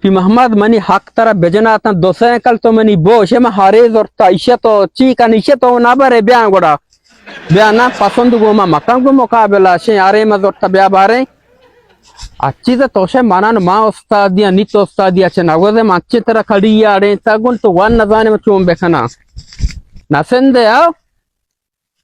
ٹی محمد، منی حق ترا بجناتاں، دو سینکل تو منی بوش، من ہرے زرتا، ایشی تو چی کن، ایشی تو نہ برے، بیا گڑا۔ بیا نا، پسند گو ما مکن گو مقابلہ، شے ہرے ما زرتا بیا بارے۔ اچی تو توشے منان ما استادی، نی تو استادی، اچھے نگوزے من چے ترا کڑی آڑے تا گون تو ون نزانے من چون بکناں۔ نسندے آؤ۔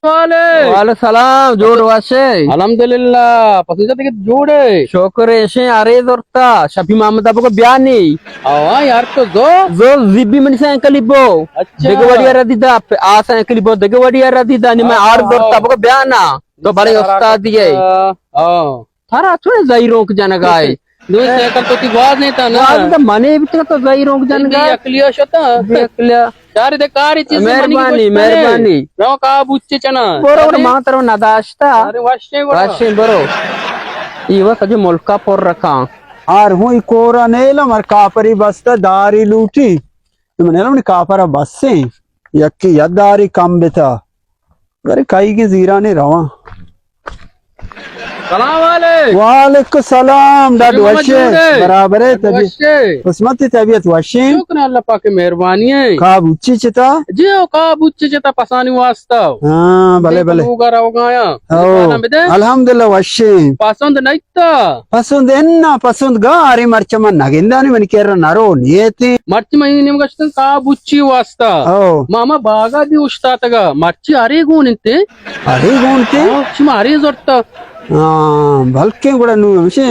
وعلیکم۔ وعلیکم السلام، جوڑ واشے؟ الحمدللہ، پسند جاتے کہ جوڑے؟ شکر ہے، شے آرے زورتا، شفیع محمد ابو کو بیانی۔ آوا یار تو زو؟ زو زیبی منی سائیکلی بو۔ اچھا۔ دگہ وڑی را دیدا، آ سائیکلی بو، دگہ وڑی را دیدا، نی میں آر زورتا بو کو بیانا۔ تو بڑے استاد دیے۔ ہاں۔ تھارا چون زہیرونک جنگائے؟ دوئیں سائیکل تو تی گواز نہیں تا نا؟ گواز تو منے بھی تو زہیرونک جنگائے۔ بے عقلیا شتا۔ بے عقلیا۔ یار دے کاری چیز مہربانی، مہربانی۔ رو کا بوچے چنا۔ برو، برو، ما ترو نداشتا۔ ارے وشے برو۔ وشے برو۔ یہ وہ سجے ملکا پر رکھا۔ آر ہوئی کورا نیلم ہر کافری بستا داری لوٹی۔ من نیلم نی کافرا بسیں۔ یکی یداری کم بتا۔ برے کئیگیں زیرانے رواں۔ سلام علیک۔ وعلیکم السلام، ڈاڈ وشے؟ برابر ہے، طبیعت وشے؟ قسمت، طبیعت وشے؟ شکر اللہ پاک مہربانی ہے۔ کا بوچی چتا؟ جی او کا بوچی چتا پسانی واسطہ۔ ہاں، بلے، بلے۔ لوگا روگایا۔ او، الحمدللہ وشے۔ پسند نہیں تا؟ پسند انا، پسند گا، ارے مرچ من نگندانی من کر نرو نیتی۔ مرچ من نیم گشتن کا بوچی واسطہ۔ او۔ ماما باغا دی اشتاتگا، مرچی ارے گون انتے؟ ارے گون تے؟ او، چی ما ارے زورتا؟ ہاں، بلکیں گڑا نو ہمشے،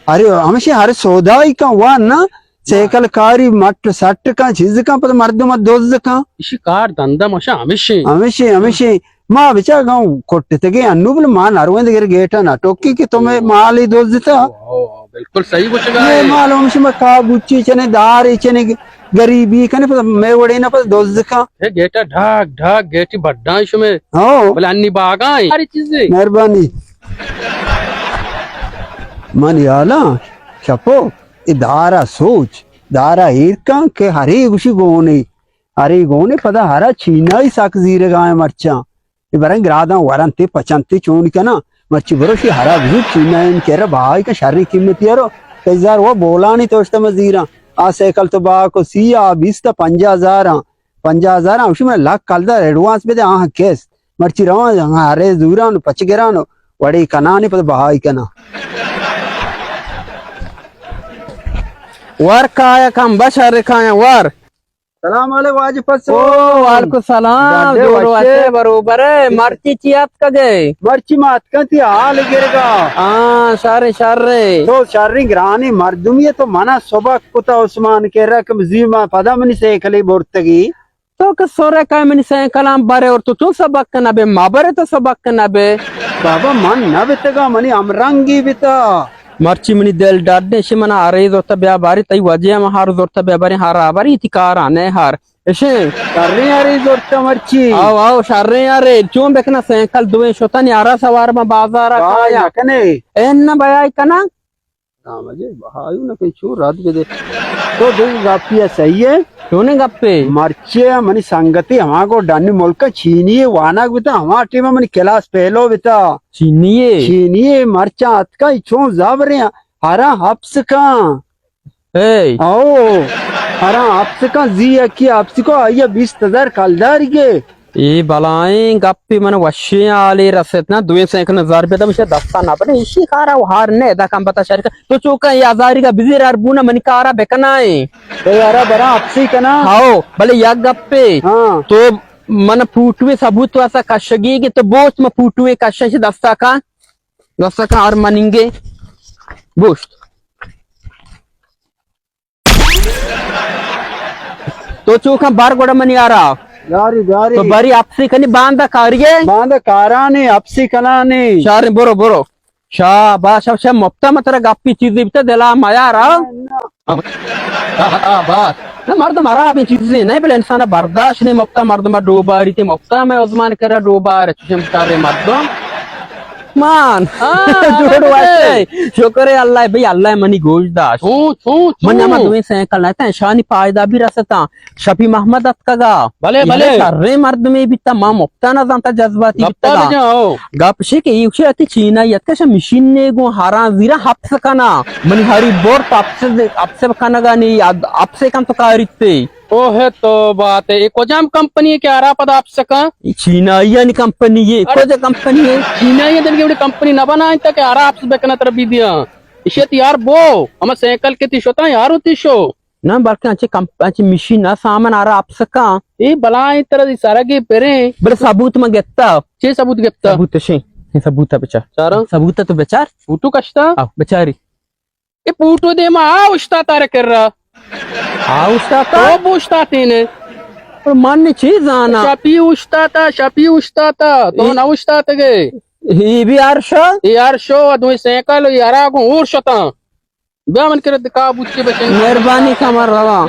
ارے ہمشے ہر سودائی کا وان نا، سیکل کاری مٹ سٹ کا چیز کا پتہ مردم دوز کا۔ اشی کار دندا مشا ہمشے۔ ہمشے، ہمشے۔ ما بچا گاؤں کٹتگے انو بل ما نرویں دگر گیٹا نہ ٹوکی کہ تو میں مالی دوز دیتا۔ او، او، او، بالکل صحیح گوشگا یہ ہے۔ مال ہمشے ما کا بوچی چنے دار چنے غریبی کنے پتہ میں وڑے نہ پتہ دوز کا۔ اے گیٹا ڈھاک، ڈھاک، گیٹی بڈاں شمے۔ ہاں۔ بلے انی باغاں۔ ساری چیزیں۔ مہربانی۔ من یالا شپو، اے دارا سوچ، دارا ایر کن کہ ہرے گوشی گونے، ہرے گونے پدا ہرا چینائی سک زیرگا ایں مرچاں۔ اے برن گراداں ورنتے پچنتے چون کناں۔ مرچی برو شی ہرا بزور چینائی کرا بہائی کا شریں قیمتی ارو۔ کئی زار وہ بولانی توشتا مزیراں۔ آ سائیکل تو با کو سی آ بیست پنجاہ ہزار آں۔ پنجاہ ہزار آں، اوشی من لک کلدار ایڈوانس بدے، آہاں کیس۔ مرچی رواں، ہاں، ہرے زوران، پچ گران، وڑے کنانی پد بہائی کناں۔ ور کایا کم بشر کایا ور۔ سلام علیکم واجہ پسو۔ او، وعلیکم السلام۔ ڈاڈے جوڑ وشے۔ وشے بروبر ہے۔ مرچی چی اتکگے؟ مرچی ما اتکاں تی حال گرگا۔ ہاں، شر، شر۔ تو شریں گرانی مردمی ہے، تو منا سبق کتا عثمان کہ رقم زی ما پدا منی سیکلی برتگی۔ تو کہ سورے کائے منی سائیکلاں برے اور تو چون سبق نہ بے، ما برے تو سبق نہ بے۔ بابا من نہ بتگا، منی ہمرنگی بتا۔ مرچی منی دل ڈڈ اش، منا ہرے زرتا بیا باری، تئی وجہ ہم ہر زرتا بیا باری، ہر آباری تی کارا نہ ہر۔ اشے۔ کرنے ہرے زرتا مرچی۔ آو، آو، شریں ہرے، چون بکنا سائیکل دوئیں شتن یارا سوار ما بازارا کایا۔ نکنے۔ اے نہ بیائی کنا۔ نام جے بہایو نہ کئی چو رد بدے۔ تو دل گپی ہے صحیح ہے۔ چونے گپے؟ مرچے منی سنگتی ہما کو ڈنی ملک چینی ہے وانگ بتا، ہما ٹیم منی کلاس پہلو بتا۔ چینی ہے؟ چینی ہے، مرچاں اتکا چون زبریں ہرا حبس کاں۔ اے۔ او، ہرا حبس کاں زی یکی حبس کو آئیا بیست ہزار کلدار گے۔ اے بلائیں گپے من وشیں حالے رست نا، دوئیں سینکڑ ہزار روپیہ دم دستا نہ بنے، ایشی کارا و ہار نے دا کم بتا شریک۔ تو چوکا اے ہزاری کا بزیر ہر بونا منی کارا بکنا ہے۔ تو یارا برا اپسی کنا۔ ہاو، بلے یک گپے۔ ہاں۔ تو من پوٹوے ثبوت واسا کشگی کہ تو بوت، من پوٹوے کشش دستا کا، دستا کا ہر مننگے۔ بوشت۔ تو چوکاں بار گڑا منی آرا۔ بیاری، بیاری۔ تو باری اپسی کنی باندا کاریے؟ باندا کارانی، اپسی کنانی۔ شاریں برو، برو۔ شاباش، شاباش، مپتا مترا گپی چیزی بیتا دلا میارا۔ آ، آ، بات۔ نہ مردم ہرابیں چیزی نہیں، بلے انسان برداشت نہیں، مپتا مردم ڈوباری تے مپتا میں عثمان کرا ڈوبار، چشم کارے مردم۔ مان۔ ہاں، جوڑ ہاں، واسطے۔ شکر ہے اللہ، بھئی اللہ منی گوش داشت۔ چون، چون، من ہما چون؟ دوئیں سائیکل نہ تاں، شانی فائدہ بھی رستا۔ شفیع محمد اتکگا۔ بلے، بلے۔ شریں مردمے بیتا، ما مفتا نہ زانتا، جذباتی گپا بیتگا۔ بجا، ہو۔ گپ شے کہ ایشی اتی چینائی اتکا، شا مشین نے گوں ہراں زیرا حبس کنا۔ منی ہری بور حبس، حبس کنگا نی، حبس کن تو کاریتے۔ اوہ تو بات ہے، اے کجام کمپنی ہے کہ آرا پدا آپ سکاں؟ اے چینائیانی کمپنی ہے، ارے، کجا کمپنی ہے؟ چینائی دن کے بڑی کمپنی نہ بنائیں تا کہ آرا آپ بکنا تر بی دیاں۔ اشیت یار بو، ہم سائیکل کے تی شوتا یار ہوتی شو۔ نہ بلکہ انچے کمپ-، انچے مشین نہ سامان آرا آپ سکاں۔ اے بلائیں تر دی سرگی پریں۔ بلے ثبوت ما گپتا۔ چے ثبوت گپتا؟ ثبوت شے، اے ثبوت بچار۔ چاراں؟ ثبوت تو بچار۔ فوٹو کشتا؟ آ، بچاری۔ اے پوٹو دیما آ اوشتاتا را کرا۔ آ اوشتاتا؟ تو بوشتاتینے۔ پر من چی زانا؟ شپی اوشتاتا، شپی اوشتاتا۔ تو اے، نہ اوشتاتگے۔ اے بھی ارشو؟ اے ارشو، دوی سائیکل، اے ارا گوں اور شتاں۔ بیا من کرا دکا بوچے بچے۔ مہربانی کمر روا۔